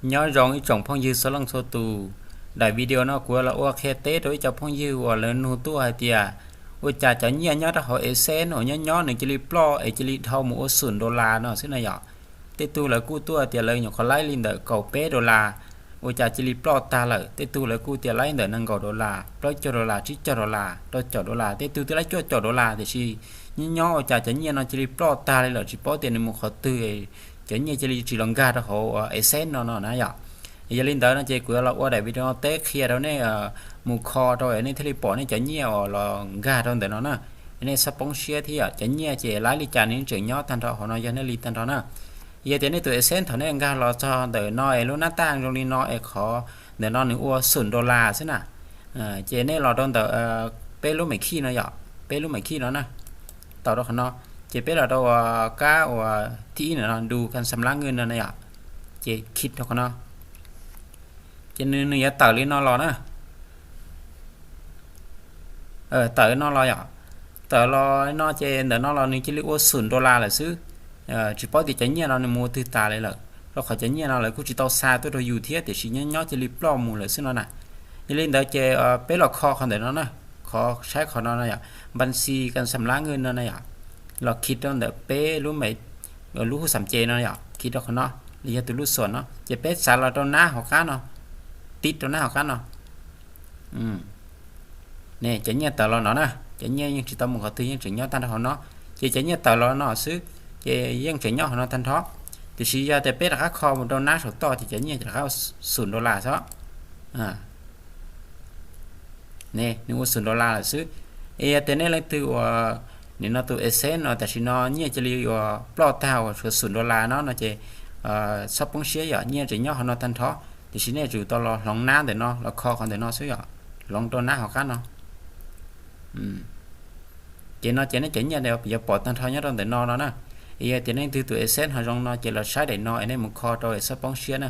Nyob zoo ib tsoom phooj ywg txhua leej txhua tus, daim video no kuv los ua qhia teb rau ib co phooj ywg uas lawv nug tuaj hais tias ua cas cov nyiaj nyob rau hauv Exchange uas nyob nyob nws cia li ploj es cia li dhau mus ua xum dollar no xwb na yom. Tej tug lawv kuj tuaj tias lawv nyuam qhuav laib li ntawm kaum peb dollar, ua cas cia li ploj tag lawm. Tej tug lawv kuj tias laib ntawm nees nkaum dollar, plaub caug dollar, tsib caug dollar, rau caum dollar, tej tug twb laib cuaj caum dollar, tiam sis nyob nyob ua cas cov nyiaj no cia li ploj tag li lawm, tsis paub tias nws mus qhov twg, cov nyiaj cia li tsis los nkag rau hauv Exchange no no na yom. Yog li ntawd no ces kuv yuav los ua daim video teb qhia rau nej mus kho rau nej thiaj li pom nej cov nyiaj uas los nkag rau ntawm no na. Nej txhob poob siab thiab yom, cov nyiaj ces laib li cas nws tseem nyob tag nrho hauv no yog nej li tag nrho na. Yog tias nej tus Exchange thaum nej nkag los txog ntawm no es lub nab taj zoo li no es qhov ntawm no nws ua xum dollar xwb na. Ces nej los rau ntawm peb lub mem khij no yom, peb lub mem khij no na, tau rau qhov no, ces peb los rau kab uas thib ib no, du kan xam lab ngwj no na yom, ces khij rau qhov no, ces nws nws yuav tawm li no los na. Tawm no los yom, tawm los no ces ntawm no los nws cia li ua xum dollar lawm xwb. Tsis paub tias cov nyiaj no nws mus ua twg tas li lawm, rau qhov cov nyiaj no lawv kuj tsis tau xa tuaj rau yus thiab, tiam sis nyob nyob cia li ploj mus lawm xwb no na. Yog li ntawd ces peb los kho qhov ntawm no na, qhov saib qhov no no yom, npan xi kan xam lab ngwj no na yom, los khij rau ntawm peb lub me, lub hub xam ces no yom, khij rau qhov no, li yog tus lub xuam no ces peb xav los rau nab hauv qab no, tib rau nab hauv qab no. Ne cov nyiaj tawm los no na, cov nyiaj yeej tsis tau mus qhov twg, yeej tseem nyob tag nrho hauv no. Ces cov nyiaj tawm los no xwb, ces yeej tseem nyob hauv no tag nrho. Tiam sis yog tias peb rov qab kho mus rau nab saum toj ces cov nyiaj rov qab xum dollar xwb. Ne nws ua xum dollar lawm xwb. Es yog tias nej leej twg uas nim no tus Exchange no tam sim no nyiaj cia li uas ploj tag uas tshuav xum dollar no no ces txhob poob siab yom, nyiaj tseem nyob hauv no tag nrho. Tiam sis nej tsum tau los hloov nab ntawm no, los kho qhov ntawm no xwb yom, hloov rau nab hauv qab no. Ces no ces nej cov nyiaj yuav pom tag nrho nyob rau ntawm no no na. Es yog tias nej leej twg tus Exchange ho zoo no ces los saib daim no es nej mus kho rau es txhob poob siab na.